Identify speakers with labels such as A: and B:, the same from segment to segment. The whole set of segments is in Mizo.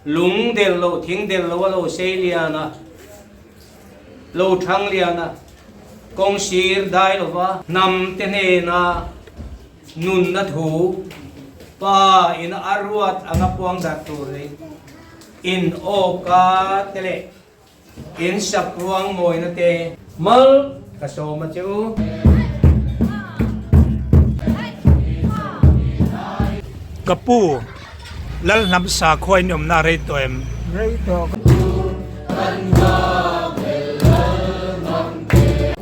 A: Lung del lo, thing del lo a lo sei lian a, lo thang lian a, kawng sir dai lova. Hnam te hnena nunna thu Pa in a ruat anga puang darh tur hi in awka te leh In sak ruang mawina te. Mal ka sawm a che u.
B: Ka pu, Lalhnam sakhua in awmna a rei tawh em?
C: Rei tawh.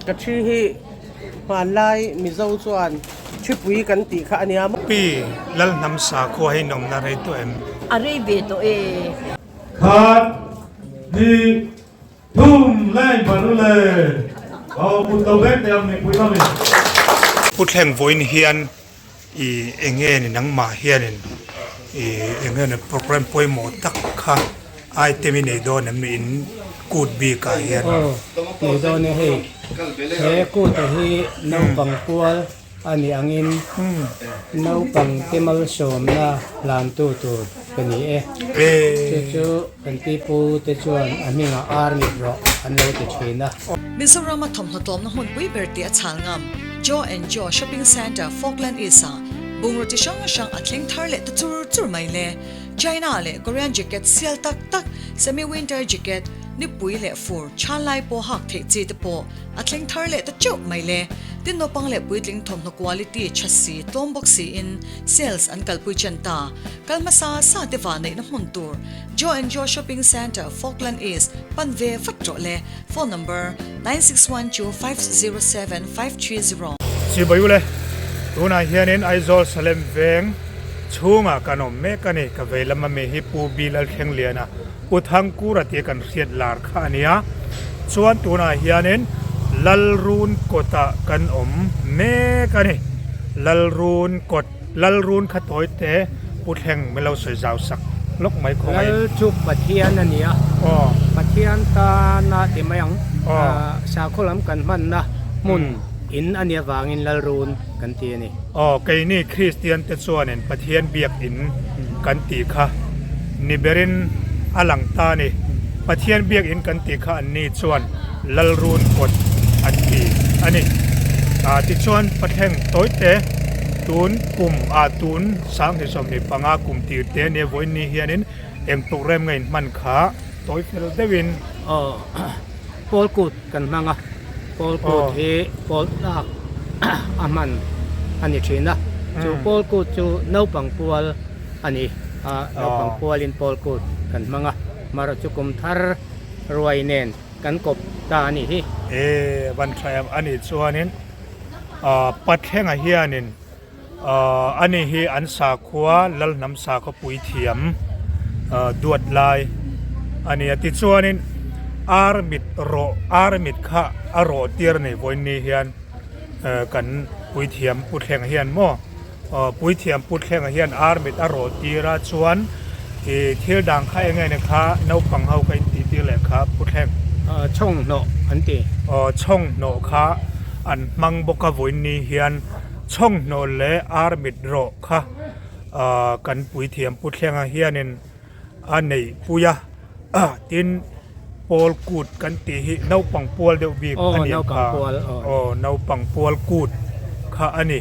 D: Ka thi hi hmanlai Mizo chuan thipui kan tih kha a nia maw?
B: Pi, Lalhnam sakhua hi in awmna a rei tawh em?
E: A rei ve tawh e.
F: Khat, hnih, thum, leng ban u le. Aw kut lo vek teh ang mipui lam in.
B: Pu Thleng vawiin hian i enge ni nangmah hianin i enge ni program pawimawh tak kha item i nei dawn em in kut bikah hian.
C: Aw nei dawn e hei he kut a hi naupang pual A nih angin naupang te malsawmna hlantu tur ka ni e. Chu chu kan pipu te chuan a hmingah ar mit rawh an lo ti thin a.
G: Mizorama thawmhnaw tlawmna hmunpui ber tih a chhal ngam Joe and Joe Shopping Centre, Falkland East-ah bungraw chi hrang hrang a thleng thar leh ta chur chur mai le. China leh Korean jacket sial tak tak, semi-winter jacket, nipui leh fur, chhanlai pawh hak theih chi te pawh A thleng thar leh ta teuh mai le. Tin naupang leh puitling thawmhnaw quality tha si, tlawm bawk siin sales an kalpui chen ta. Kal hmasa sa te va neihna hmun tur Joe and Joe Shopping Centre, Falkland East, pan ve vat rawh le. Phone number, 961250 7530.
B: Chibai ule, tunah hianin Aizawl Salem veng chhungah kan awm mek a ni. Ka vei lama mi hi Pu Bilal Thlengliana U Thangkura tia kan hriat lar kha a nia. Chuan tunah hianin Lalrun kawtah kan awm mek a ni. Lalrun kawt, Lalrun kha tawi te Pu Thleng min lo sawi zau sak lawk mai khaw mai.
C: Lal chu Pathian a ni a, Pathian tana ti mai ang, sakhaw lam kan hmanna hmun in a nih avangin Lalrun kan ti a ni.
B: Aw, keini Kristian te chuanin Pathian biak in kan tih kha ni berin a lang ta a ni. Pathian biak in kan tih kha anni chuan Lalrun kawt an ti a ni. Ah, tichuan Pathleng tawite tun kum ah tun 2025 kum tir te nia vawiin ni hianin eng program nge in hman kha tawi fel deuhin.
C: Aw, Pawl kut kan hmang a, Pawl kut hi pawl tlak a hman a ni thin a, chu pawl kut chu naupang pual a ni a, naupang pualin pawl kut kan hmang a, marawh chu kum thar ruai nen kan kawp ta a nih hi.
B: E van tha em a nih chuanin Pathlengah hianin Ani hi an sakhua Lalhnam sakhaw puithiam duat lai a ni a. Tichuanin ar mit rawh ar mit kha a rawh tir a ni vawiin hian kan puithiam Puthleng hian maw puithiam Puthleng hian ar mit a rawh tir a chuan ih thil dang kha eng nge ni kha naupang ho kha intih tir leh kha Puthleng.
C: Chhawnghnawh an ti.
B: Aw chhawnghnawh kha an hmang bawk a vawiin hian. Chhawnghnawh leh ar mit rawh kha kan puithiam Pu Thlenga hianin a neih pui a, tin pawl kut kan tih hi naupang pual deuh bik a ni ang kha, aw naupang pual kut kha a ni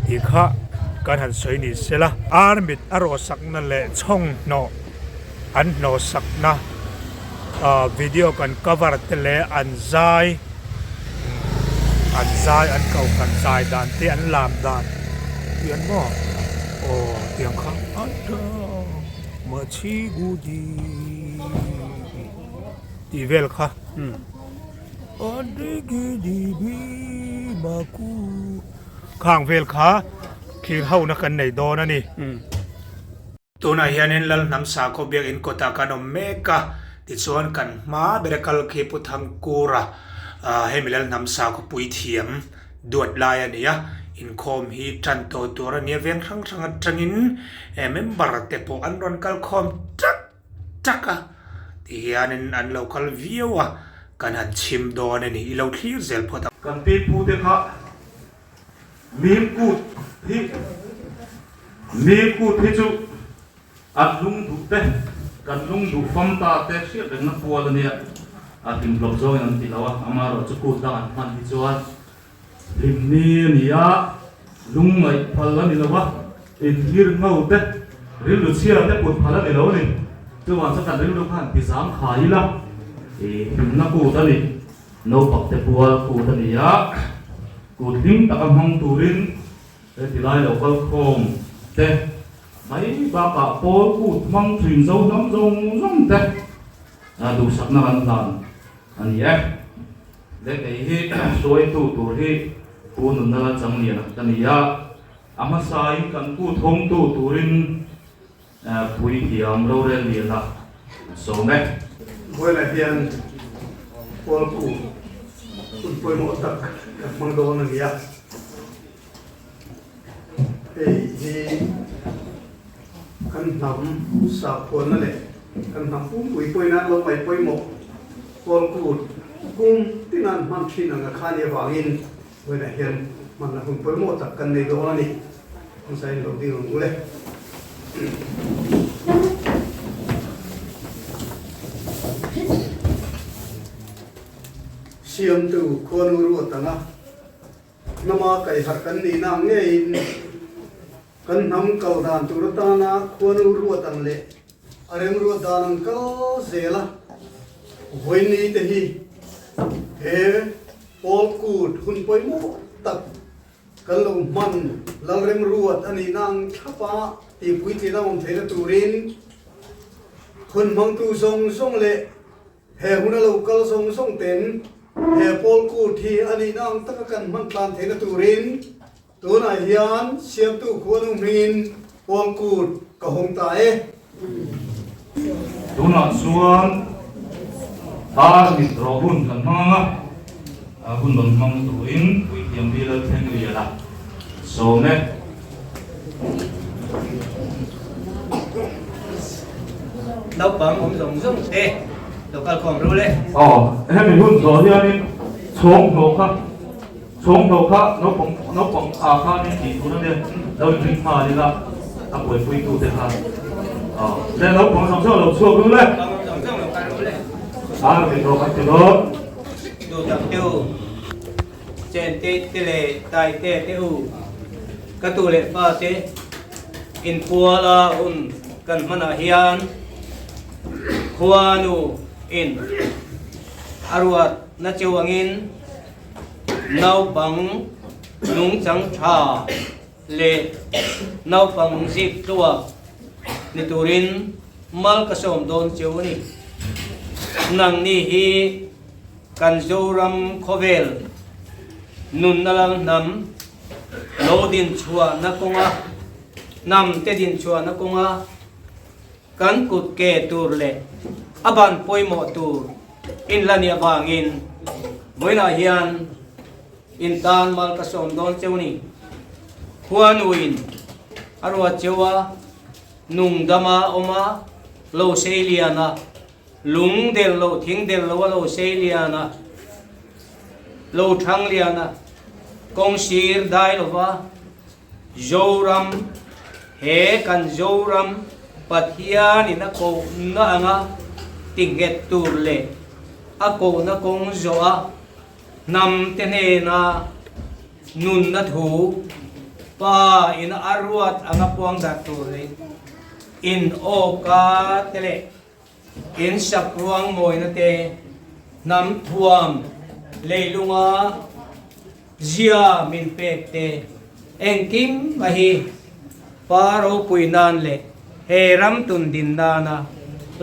B: tih kha kan han sawi ni sela. Ar mit a rawh sakna leh chhawnghnawh an hnawh sakna video kan cover te leh an zai. An zai an ko kan zai dan te an lam dan tih an maw aw tiang kha tih vel kha khang vel kha thlir ho na kan nei dawn a ni. Tunah hianin Lalhnam Sakhaw Biakinn kawtah kan awm mek a, tichuan kan hma bera kal khi Pu Thangkura hemi Lalhnam Sakhaw puithiam duat lai a ni a, inkhawm hi tan tawh tur a ni a, veng hrang hrang atangin member te pawh an rawn kal khawm tak tak a, tihianin an lo kal viau a, kan han chhim dawn a ni, i lo thlir zel phawt ang.
F: Kan pipute kha Mim kut hi Mim kut hi chu an lung duh te. Kan lung duh fam ta te hriat rengna pual a nia, a hlim hlawk zawngin an ti lo a, amaherawhchu kut dang an hman hi chuan hlim ni a ni a, lung ngaih phal a ni lo a, inhlir ngo te, rilru chhia te put phal a ni lo a ni. Chuvang chuan kan rilru khan ti zang khai ila, i hlimna kut a ni, naupang te pual kut a ni a, kut hlim taka hmang turin Heti lai lo kal khawm te mai bakah pawl kut hmang thin zo hnam zawng zawng te duhsakna kan hlan a ni e. Le kei hi hruaitu tur hi Pu Nunna Lalchangliana ka ni a, a hmasain kan kut hawngtu turin Puithiam rorel liana sawm e.
E: Vawiinah hian pawl kut hun pawimawh tak kan hmang dawn a ni a. Hei hi kan hnam sakhuana leh kan hnam pumpui pawhin an lo ngaih pawimawh pawl kut kum tin an hman thin ang a kha nia vangin Vawiinah hian hmanna hun pawimawh tak kan nei dawn a ni. Hmasa in lo ding ang ule. Siamtu khuanu ruat anga hnama kaihharh kan nihna ang ngeiin kan hnam kal dan tur atana khuanu ruat ang leh a remruat dan ang kal zel a vawiin te hi he pawl kut hun pawimawh tak Kan lo hman Lalremruat a nihna ang thlapa tihpuitlin a awm theihna turin hun hmangtu zawng zawng leh he huna lo kal zawng zawng ten he pawl kut hi a nihna ang taka kan hman tlan theihna turin tunah hian siamtu khuanu hmingin pawl kut ka hawng ta e.
F: Tunah chuan ar mit rawh hun kan hmang ang a, hun rawn hmang turin Puithiam Pi Lalthlengriala sawm e.
A: Naupang awm zawng zawng te lo kal khawm ru le.
F: Aw, hemi hun zawh hianin chhawng hnawh kha Chhawng hlauh kha naupang naupang ah khan in tih tur a nia, lo in ring nghal ila a buaipui tu te khan aw le naupang zawng zawng lo chhuak ru le.
A: Naupang zawng zawng lo kal ru le.
F: Ar min rawh kan ti dawn.
A: Duh tak te u, chen te te leh tai te te u, ka tu leh fa te inpual a hun kan hmanah hian khuanu in a ruat na cheu angin Naupang nungchang tha leh naupang zip tluak ni turin mal ka sawm dawn cheu a ni. Nangni hi kan Zoram khawvel nunna lal hnam lo dinchhuahna kawnga hnamte dinchhuahna kawnga Kan kut ke tur leh a ban pawimawh tur in la nih avangin vawiinah hian in tan mal ka sawm dawn cheu ni. Khuanuin a ruat cheu a, nung dama awm a, lo sei lian a, lung del lo thing del lo a lo sei lian a, lo thang lian a, kawng sir dai lova, Zoram, he kan Zoram Pathianin a kohna anga tinghet tur leh a kohna kawng zawh a hnamte hnena nunna thu Pa in a ruat anga puang darh tur leh in awka te leh in sak ruang mawina te hnam thuam leilunga Zia min pek te engkim a hi Pa ropui nan leh he ram tun din nana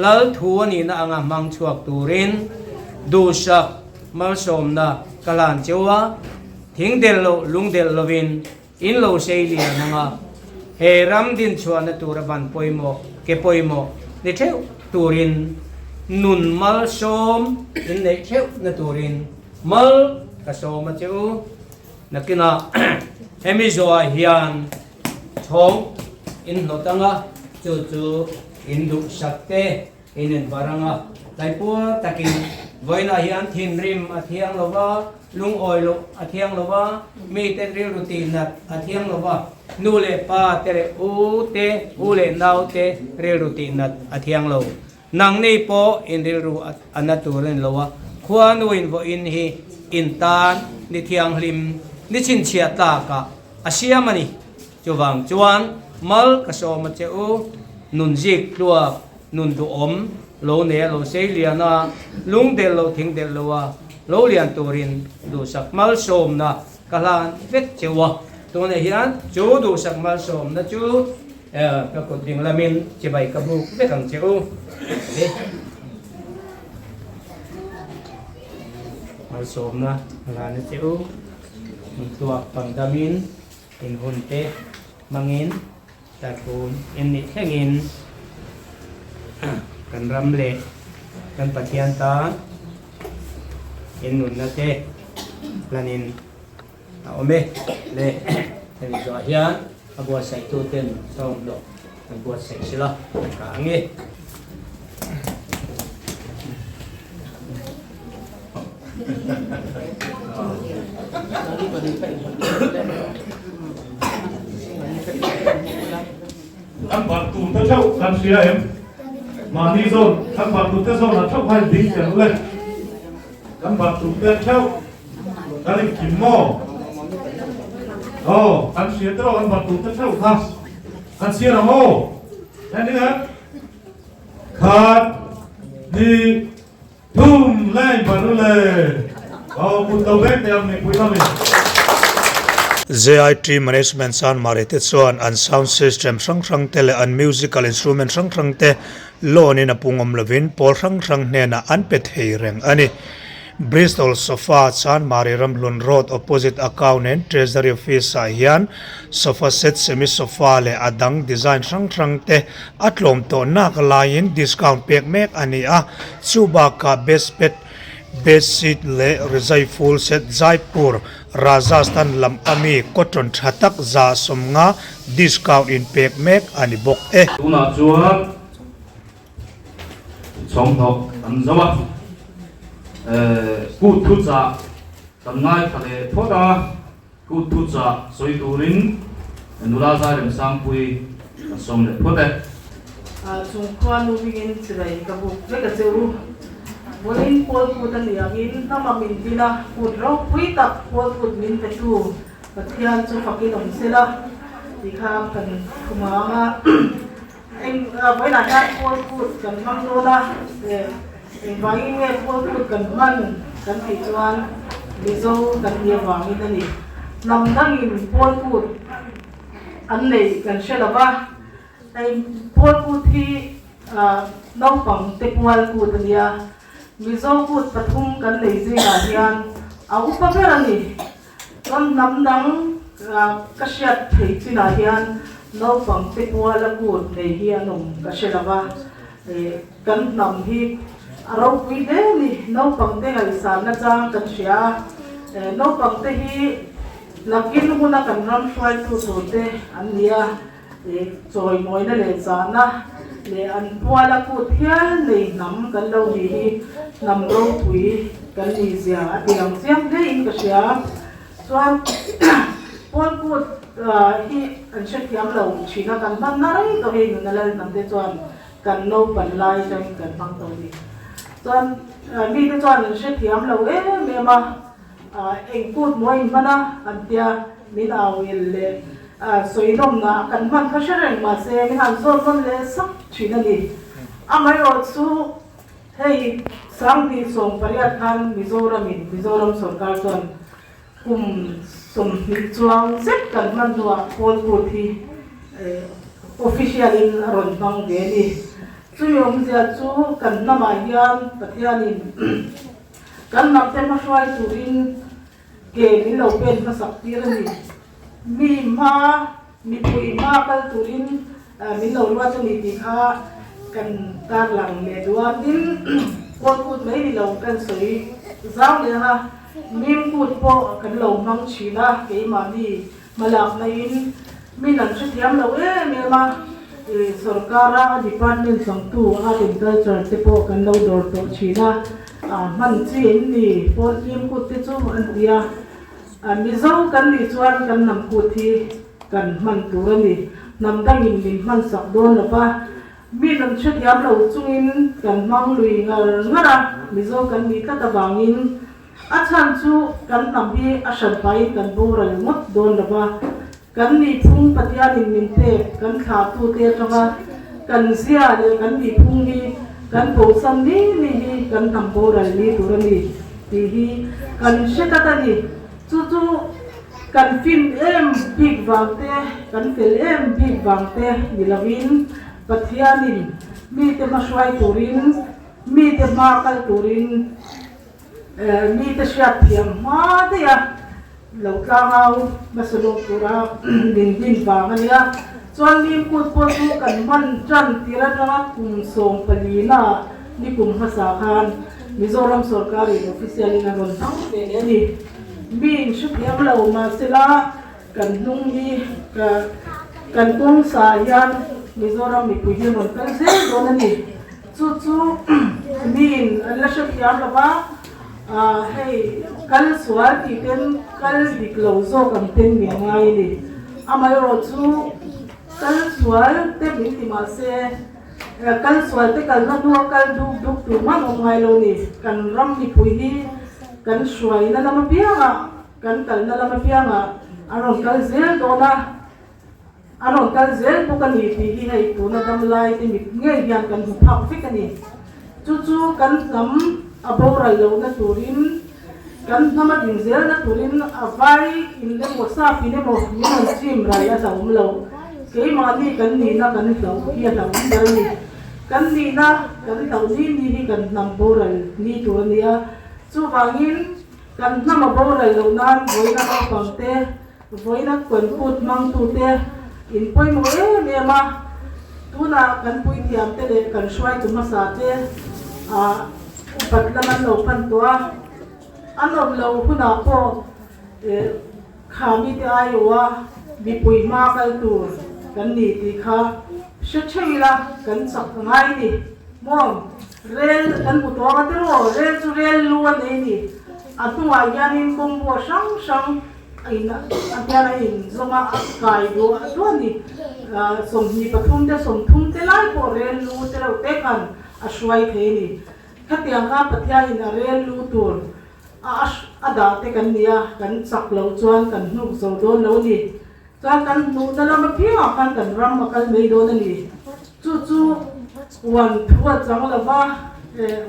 A: Lal thu a nihna anga hmang chhuak turin duhsak malsawmna ka lan cheu a, thing del loh lung del lovin in lo sei lian anga he ram din chhuahna tura ban pawimawh ke pawimawh ni theuh turin nun malsawm in neih theuhna turin Mal ka sawm a che u. Nakinah hemi zawhah hian chhawng in hnawt anga, chu chu in duhsak te in invar anga, tlaipua takin vawiinah hian thinrim a thiang lo va, lungawi loh a thiang lo va, mite rilru tihnat a thiang lo va, nu leh pa te leh u te, u leh nau te rilru tihnat a thiang lo. Nangni pawh in rilru a na tur a ni lo a, khuanu in vawiin hi in tan ni thianghlim, ni chhinchhiah tlakah a siam a ni. Chuvang chuan mal ka sawm a che u, nun zik tluak, nun duhawm, lo nei a lo sei lian a, lung delh lo thing delh lo a, lo lian turin duhsak malsawmna ka hlan vek che u a. Tunah hian chu duhsak malsawmna chu ka kut ding lamin chibai ka buk vek ang che u. Malsawmna ka hlan a che u, nun tluak pangdamin. In hun te hmangin tlathum in nih thlengin kan ram leh kan Pathian tan in nunna te hlanin a awm e le. Hemi zawh hian a buatsaihtu ten thawmhnaw an buatsaih sila a tha ang e.
F: Kan bat tur te theuh kan hria em? Mahni zawn kan bat tur te zawnah theuh kha in ding tel le. Kan bat tur te theuh kan inkim maw? Aw, kan hria te rawh kan bat tur te theuh kha kan chhiar ang aw. Heng Khat, hnih, thum, leng ban u le. Aw, kut lo vek teh ang mipui lamin.
B: JIT Management Chanmari te chuan an sound system hrang hrang te leh an musical instrument hrang hrang te loan in a pungawm lovin pawl hrang hrang hnenah an pe thei reng a ni. Bristol Sofa Chanmari Ramhlun Road opposite Account and Treasury Office ah hian sofa set, semi sofa leh a dang design hrang hrang te a tlawm tawh nak laiin discount pek mek a ni a, chu bakah bedspet, bedsheet leh rizai full set Jaipur, Rajasthan lam ami cotton tha tak 150 discount in pek mek a ni bawk e.
F: Tunah chuan Chhawnghnawk kan zo a, kut thuchah kan ngaithla leh phawt a, kut thuchah sawi turin nula Zairem Sangpui kan sawm leh phawt e.
H: Chung khuanu hmingin chibai ka buk vek a che u. Vawiin pawl kut a ni angin hnama min din a, kut ropui tak pawl kut min petu Pathian chu fakin awm sela tih kha kan thumang a. Eng vawiinah hian pawl kut kan hmang dawn a, engvangin nge pawl kut kan hman kan tih chuan Mizo kan nih avangin a ni. Hnam dangin pawl kut an neih kan hre lo va, hei pawl kut hi naupang te pual kut a nia, Mizo kut pathum kan nei zingah hian a upa ber a ni. Chuan hnam dang ka hriat theih chinah hian naupang te kuala kut nei hi an awm ka hre lo va, kan hnam hi a ropui hle a ni. Naupang te ngaihsan nachang kan hria a, naupang te hi nakin huna kan ram hruaitu tur te an ni a, chawimawina leh zahna leh an puala kut hial nei hnam kan lo nih hi hnam ropui kan nih zia a ti lang chiang hle in ka hria. Chuan pual kut hi an hrethiam lo thin a, kan hman na rei tawh hei nuna lal hnam te chuan kan naupan lai atangin kan hmang tawh a ni. Chuan mite chuan an hrethiam lo em em a. Eng kut maw in hman a an tia min au il leh sawi nawmna kan hman kha hre reng mahse min han zawt nawn leh sak thin a ni. Amaherawh chu hei 2018 khan Mizoramin Mizoram sorkar chuan kum 20 chuang zet kan hman hnuah Pawl kut hi official in a rawn hmang ve a ni. Chumi awmzia chu kan hnamah hian Pathianin Kan hnamte hmahruai turin ke min lo pen hmasak tir a ni. Mi hma, mipui hma kal turin min lo ruat a ni tih kha kan tarlang leh duh a. Tin, kawl kut mai ni lo kan sawi zau leh ang a, mim kut pawh kan lo hmang thin a, keimahni Hmalakna in min an hrethiam lo em em a, sorkara department changtu Art and Culture te pawh kan lo dawr tawh thin a, hman chi em ni pawl hlim kut te chu an ti a, Mizo kan nih chuan kan hnam kut hi kan hman tur a ni, hnam dangin min hman sak dawn lo va. Mi kan hrethiam lo chungin kan hmang lui ngar ngar a, Mizo kan nih tlat avangin a chhan chu kan hnam hi a hran pahin kan boral ngawt dawn lo va, kan nihphung Pathianin min pek kan thlahtute atanga kan zia leh kan nihphung hi kan bosan ni ni hi kan hnam boral ni tur a ni tih hi kan hre tlat a ni. Chu chu kan fin em bik vang te, kan fel em bik vang te ni lovin Pathianin mite hma hruai turin, mite hma kal turin, mite hriatthiam hma daih a lo tlangau hmasa lawk tura min din vang a nia. Chuan Mimkut pawh chu kan hman tan tir atanga kum 14 na ni kum hmasa khan Mizoram sawrkarin official in a rawn hmang ve leh a ni. Mi in hrethiam lo mahsela kan hnung hi kan kawng sa hian Mizoram mipui hi an rawn kal zel dawn a ni. Chu chu mi in an la hrethiam lo va, hei kal sual tih ten kal dik lo zawk ang ten min ngai a ni. Amaherawh chu kal sual te min ti mahse, Kal sual te kalna hnua kal duk duk tur man awm ngai lo ni. Kan ram mipui hi kan hruaina lam apiangah, kan kalna lam apiangah a rawn kal zel dawn a, a rawn kal zel bawk a ni tih hi hei tuna dam lai te mit ngei hian kan hmu phak vek a ni. Chu chu kan hnam a boral lohna turin, kan hnam a din zelna turin a vai in emaw sap in emaw min rawn chim ral a hlauhawm lo. Keimahni kan nihna kan hlauh hi a hlauhawm ber a ni. Kan nihna kan hlauh ni ni hi kan hnam boral ni tur a ni a. Chuvangin kan hnam a boral loh nan vawiina naupang te, vawiina kawn kut hmangtute in pawimawh em em a. Tunah kan puithiam te leh kan hruaitu hmasa te ah upat lam an lo pan tawh a, an awm lo hunah pawh kha mite aiawha mipui hma kal tur kan ni tih kha hre theuh ila kan chak a ngai ni maw? Rel kan hmu tawh ang a tiraw? Rel chu rel lu a nei ni. A hnungah hianin kawngbuah hrang hrang a in a hian a inzawm a, a kai duah duah a ni. 23 te 30 te lai pawh rel lu te reuh te khan a hruai thei a ni. Khatiang kha Pathianin a rel lu tur a a dah te kan ni a, kan chak loh chuan kan hnuk zo dawn lo a ni. Chuan kan hnuhna lam apiangah khan kan ram a kal mai dawn a ni. Chu chu uan thu a chang lo va,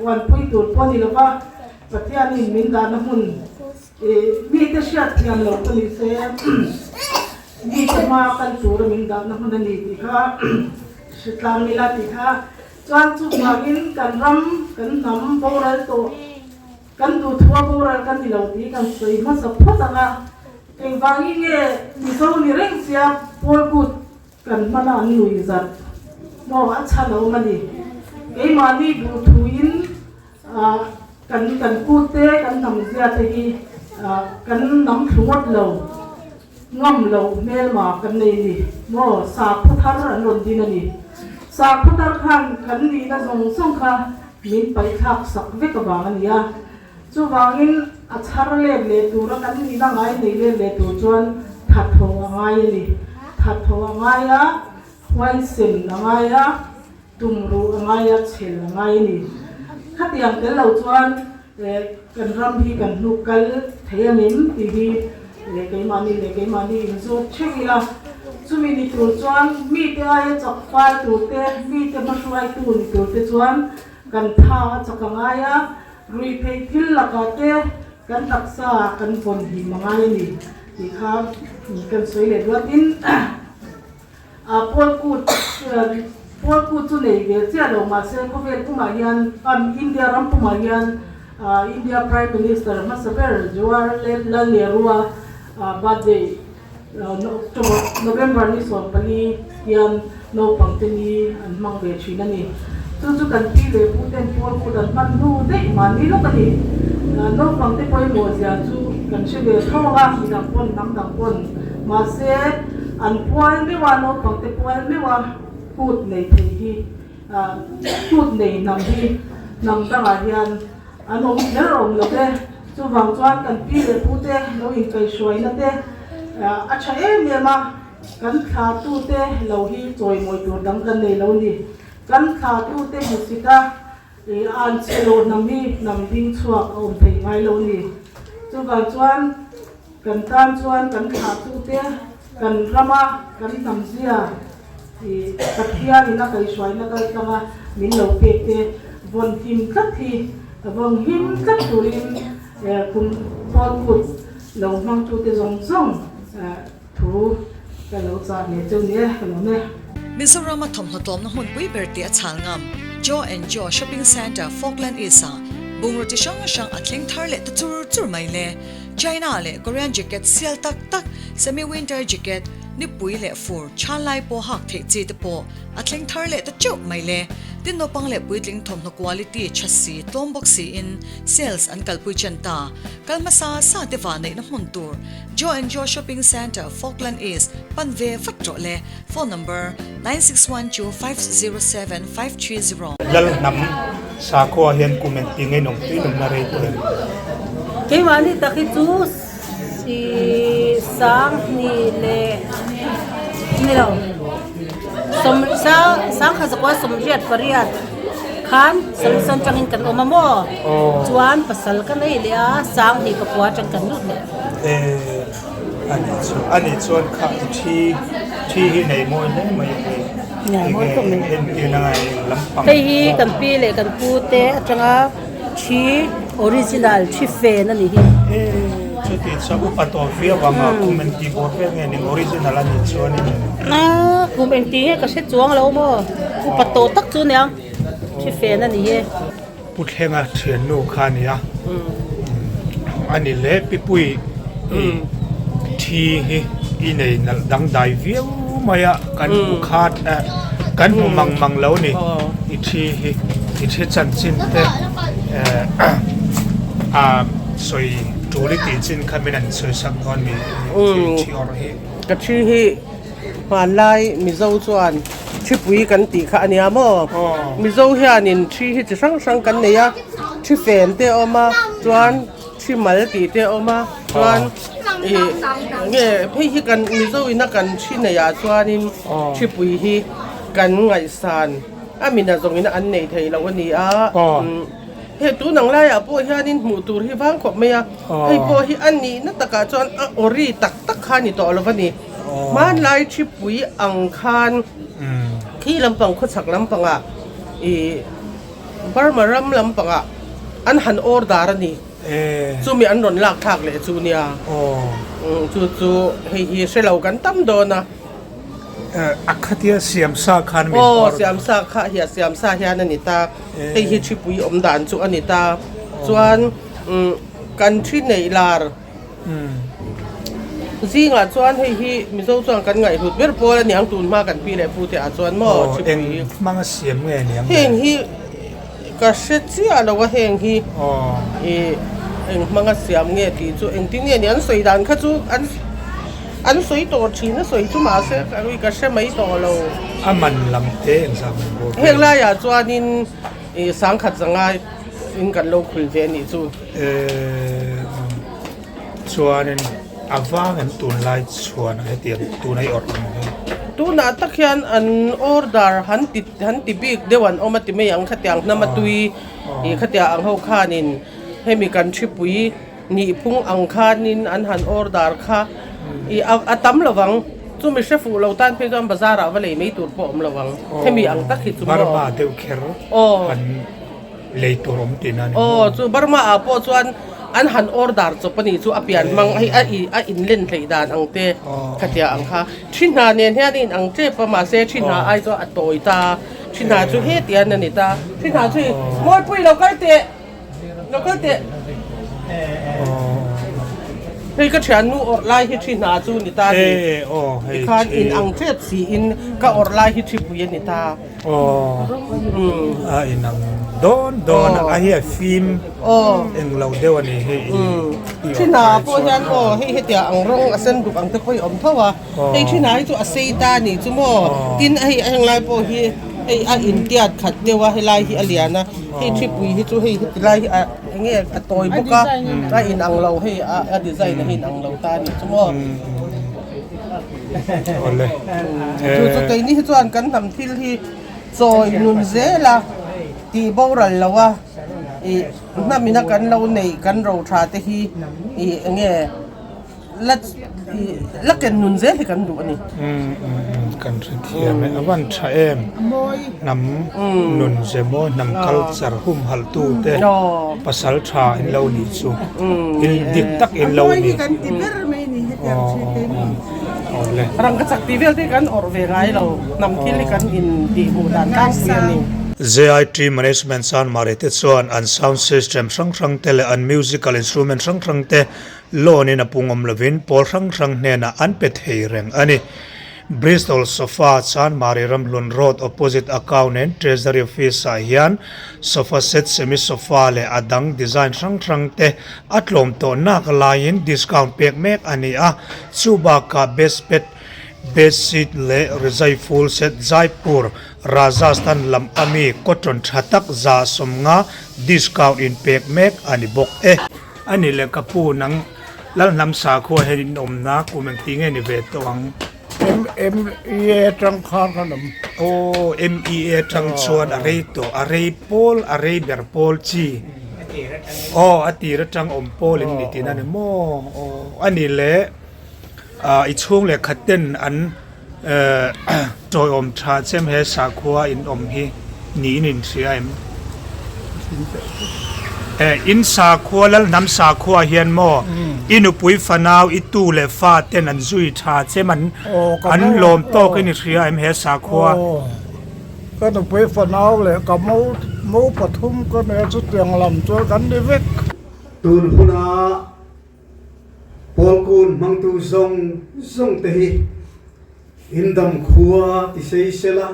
H: uan pui tur pawh a ni lo va, Pathianin min dahna hmun mite hriat thiam loh pawh ni se, mite hma kal tura min dahna hmun a ni tih kha hritlang ila tih kha Chuan chuvangin kan ram, kan hnam boral tawh, kan duhthua boral kan ni lo tih kan sawi hmasa phawt ang a. Engvangin nge Mizo ni reng sia Pawl kut kan hmana an nui zat maw a chhan a awm a ni. Keimahni duhthuin kan kan kut te, kan hnam zia te hi kan nam thlu ngawt lo. Ngam lo hmelma kan nei ni maw? Sakhaw thar an rawn din a ni. Sakhaw thar khan kan nihna zawng zawng kha min paihthlak sak vek avang a ni a. Chuvangin a chhar let leh tura kan nihna ngai nei let leh tur chuan thatho a ngai a ni. Thatho a ngai a, huaisen a ngai a, Tumruh a ngai a, chhel a ngai a ni. Khatiang tel lo chuan kan ram hi kan hnuk kal thei a ngem tih hi keimahni leh keimahni inzawt theuh ila. Chumi ni tur chuan mite aia chak fai tur te, mite hmahruaitu ni tur te chuan kan tha a chak a ngai a, ruihtheih thil lakah te kan taksa kan vawn him a ngai a ni tih kha kan sawi leh ruatin. Pawl kut Pawl kut chu nei ve chiah lo mahse khawvel pumah hian India ram pumah hian India Prime Minister hmasa ber Jawaharlal Nehru-a birthday November ni 14 hian naupang te ni an hmang ve thin a ni. Chu chu kan pi leh pu ten pawl kut an hman hnu daih mahni lawk a ni. Naupang te pawimawh zia chu kan hre ve tho ang a, midang pawn hnam dang pawn. Mahse, an pual meuh a, naupang te pual meuh a kut nei thei hi, kut nei hnam hi hnam dangah hian an awm kher awm lo ve. Chuvang chuan kan pi leh pu te lo inkaihhruaina te a tha em em a, kan thla tute lo hi chawimawi tur dang kan nei lo ni. Kan thlahtute hmusit a, an chhe lo hnam hi hnam ding chhuak a awm thei ngai lo a ni. Chuvang chuan kan tan chuan kan thlahtute kan rama kan hnam zia Pathianin a kaihhruaina kal tlanga min lo pek te vawn him tlat hi vawng him tlat turin kum pawl kut lo hmangtute zawng zawng Thu ka lo chah ve chu ni e, ka lawm e.
G: Mizorama thawmhnaw tlawmna hmunpui ber tih a chhal ngam Joe and Joe Shopping Centre, Falkland East-ah bungraw chi hrang hrang a thleng thar leh ta chur chur mai le. China leh Korean jacket sial tak tak, semi-winter jacket, nipui leh fur chhan lai pawh hak theih chi te pawh a thleng thar leh ta teuh mai le. Tin naupang leh puitling thawmhnaw quality tha si tlawm bawk siin sales an kalpui chen ta. Kal hmasa sa te vahneihna hmun tur Joe and Joe Shopping Centre, Falkland East, pan ve vat rawh le, phone number, 9612507530.
B: Lalhnam sakhua hian kum engti nge nawm tui nawmna rei tawh em?
I: Keimahni tak hi chu si sang hnih leh ni lo sawm sang sangkhat zakua sawmriat pariat khan solution tangin kan awm a maw chuan pasal ka nei leh a sang hnih pakua atang kan lut leh.
B: Eh ani chu ani chuan kha i thi thi hi nei mawi hle mai a hei enge entir a ngai eng lampang
I: Hei hi kan pi leh kan pu te atanga thi original thi fen a ni hi.
B: Eh chuti chuan upa tawh viau ang a kum engti bawr vel nge ning original a nih chuanin.
I: A kum engti nge ka hre chuang lo maw upa tawh tak chu nia thi fen a ni hi.
B: Pu Thlenga thiannu kha a ni a, a ni leh Pipui i thi hi i nei nalh dangdai viau mai a, kan hmu khat eh kan hmu mang mang lo ni i thi hi i thi chanchin te eh a sawi tul i tih chin kha min an sawi sak dawn mi i thi awrh hi.
D: Ka thi hi Hmanlai Mizo chuan Thipui kan tih kha a nia maw? Mizo hianin thi hi chi hrang hrang kan nei a, thi fen te a awm a, chuan thi mal tih te a awm a, chuan ih nge phei hi kan Mizo ina kan thi neih ah chuanin Thipui hi kan ngaihsan a mina zawngin an nei thei lo a ni a. Hei tun ang laiah pawh hianin hmuh tur hi vang khawp mai a, hei pawh hi a nihna takah chuan a awri tak tak kha a ni tawh lo a ni. Hmanlai thipui ang khan khi lampang khawchhak lampangah ih Burma ram lampangah an han order a ni. Chumi an rawn lak thlak leh chu nia. Chu chu hei hi hre lo kan tam dawn a.
B: A khatia siamsa khan min order.
D: Aw siamsa kha hi a siamsa hian a ni ta. Hei hi thipui awm dan chu a ni ta. Chuan kan thi neih lar zingah chuan hei hi Mizo chuan kan ngaihhlut ber pawl a niang tun hma kan pi leh pu te ah chuan maw thipui.
B: Eng hmang a siam nge niang
D: le? Heng hi ka hre chiah lo a heng hi ih eng hmang a siam nge tih chu engtin nge ni an sawi dan kha chu an an sawi tawh thin a sawi chu mahse ka hre mai tawh lo.
B: A man lam te engzah man bawr vel?
D: Heng laiah chuanin ih sangkhat zanga in kan lo khul ve a nih chu.
B: Eee chuanin a vang em tunlai chhuan a hetiang tuna i awrh ang hi.
D: Tunah tak hian an order han ti han ti bik deuh an awm a ti mai ang khatiang hnam a tui ih khatiang ang ho khanin hemi kan thipui nihphung ang khanin an han order kha ih a a tam lo vang chumi hre fuh lo tan phei chuan bazar ah va lei mai tur pawh a awm lo vang hemi ang tak hi chu maw.
B: Burma deuh kher han. Lei tur awm tihna a ni maw?
D: Aw, chu Burma ah pawh chuan an han order chawp a nih chu a pian hmang hei a i a inlen hleih dan ang te khatia ang kha. Thi hna nen hian a in ang tep a mahse thi hna ai chuan a tawi ta, thi hna chu hetian a ni ta. Thi hna chu i Mawlpui lo kal teh, lo kal teh. Hei ka thiannu awrh lai hi thi hna chu ni ta ni. Tikhan in ang tep siin ka awrh lai hi thipui a ni ta.
B: Aw a inang dawn dawn a hi a fim eng lo deuh a ni hei i
D: Thinah pawh hian aw hei hetiang ang rawng a sen duk ang te pawh hi a awm tho a hei thinah hi chu a sei ta a nih chu maw tin hei a henglai pawh hi hei a intiat khat deuh a helai hi a lian a hei thipui hi chu hei heti lai hi a enge a tawi bawk a a inang lo hei a design a hi inang lo ta a nih chu maw.
B: Awle.
D: Chu chu keini hi chuan kan hnam thil hi. Chawi nun zela tih boral lo a ih hnamina kan lo neih kan ro tha te hi ih enge la ih la ken nun zel hi kan duh a ni.
B: Umm umm kan hre thiam e a van tha em hnam nun ze mawi hnam culture humhalh tu te pasal tha in lo nih chu in dik tak in lo ni. Awle.
D: Rangkachak tih vel te hi kan awrh ve ngai lo, hnam thil hi kan in tih hmuh dan tlangpui a ni.
B: JIT Management Chanmari te chuan an sound system hrang hrang te leh an musical instrument hrang hrang te loan in a pungawm lovin pawl hrang hrang hnenah an pe thei reng a ni. Bristol Sofa Chanmari Ramhlun Road opposite Account and Treasury Office ah hian sofa set, semi sofa leh a dang design hrang hrang te a tlawm tawh nak laiin discount pek mek a ni a, chu bakah best bed, bed sheet leh rizai full set Jaipur, Rajasthan lam ami cotton tha tak 150 discount in pek mek a ni bawk e. A ni le ka pu nang Lalhnam sakhua hian in awmna kum engti nge ni ve tawh ang?
J: MEA tang khan kan awm.
B: Aw MEA tang chuan a rei tawh, a rei pawl, a rei ber pawl chi. Aw a tir atang awm pawl in ni tihna a ni maw? Aw a ni le i chhung leh khat ten an Tawiawm tha chem he sakhua in awm hi niin in hria em? In sakhua lal hnam sakhua hian maw i nupui fanau i tu leh fa ten an zui tha chem an an lawm tawk in i hria em he sakhua?
J: Ka nupui fanau leh ka mo mo pathum ka nia chutiang lam chuan kan ni vek.
E: Tun huna Pawlkun hmangtu zawng zawng te hi in dam khua ti sei sela,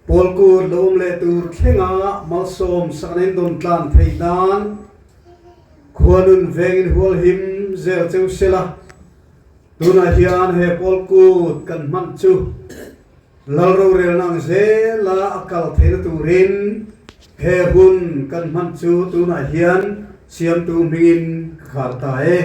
E: Pawlkun lo awm leh tur thlenga malsawm sakna in dawn tlan theih nan khua nun vengin hual him zel cheu sela, tunah hian he Pawlkut kan hman chu Lal rorelna ang zela a kal theihna turin he hun kan hman chu tunah hian Siamtu hmingin ka khar ta e.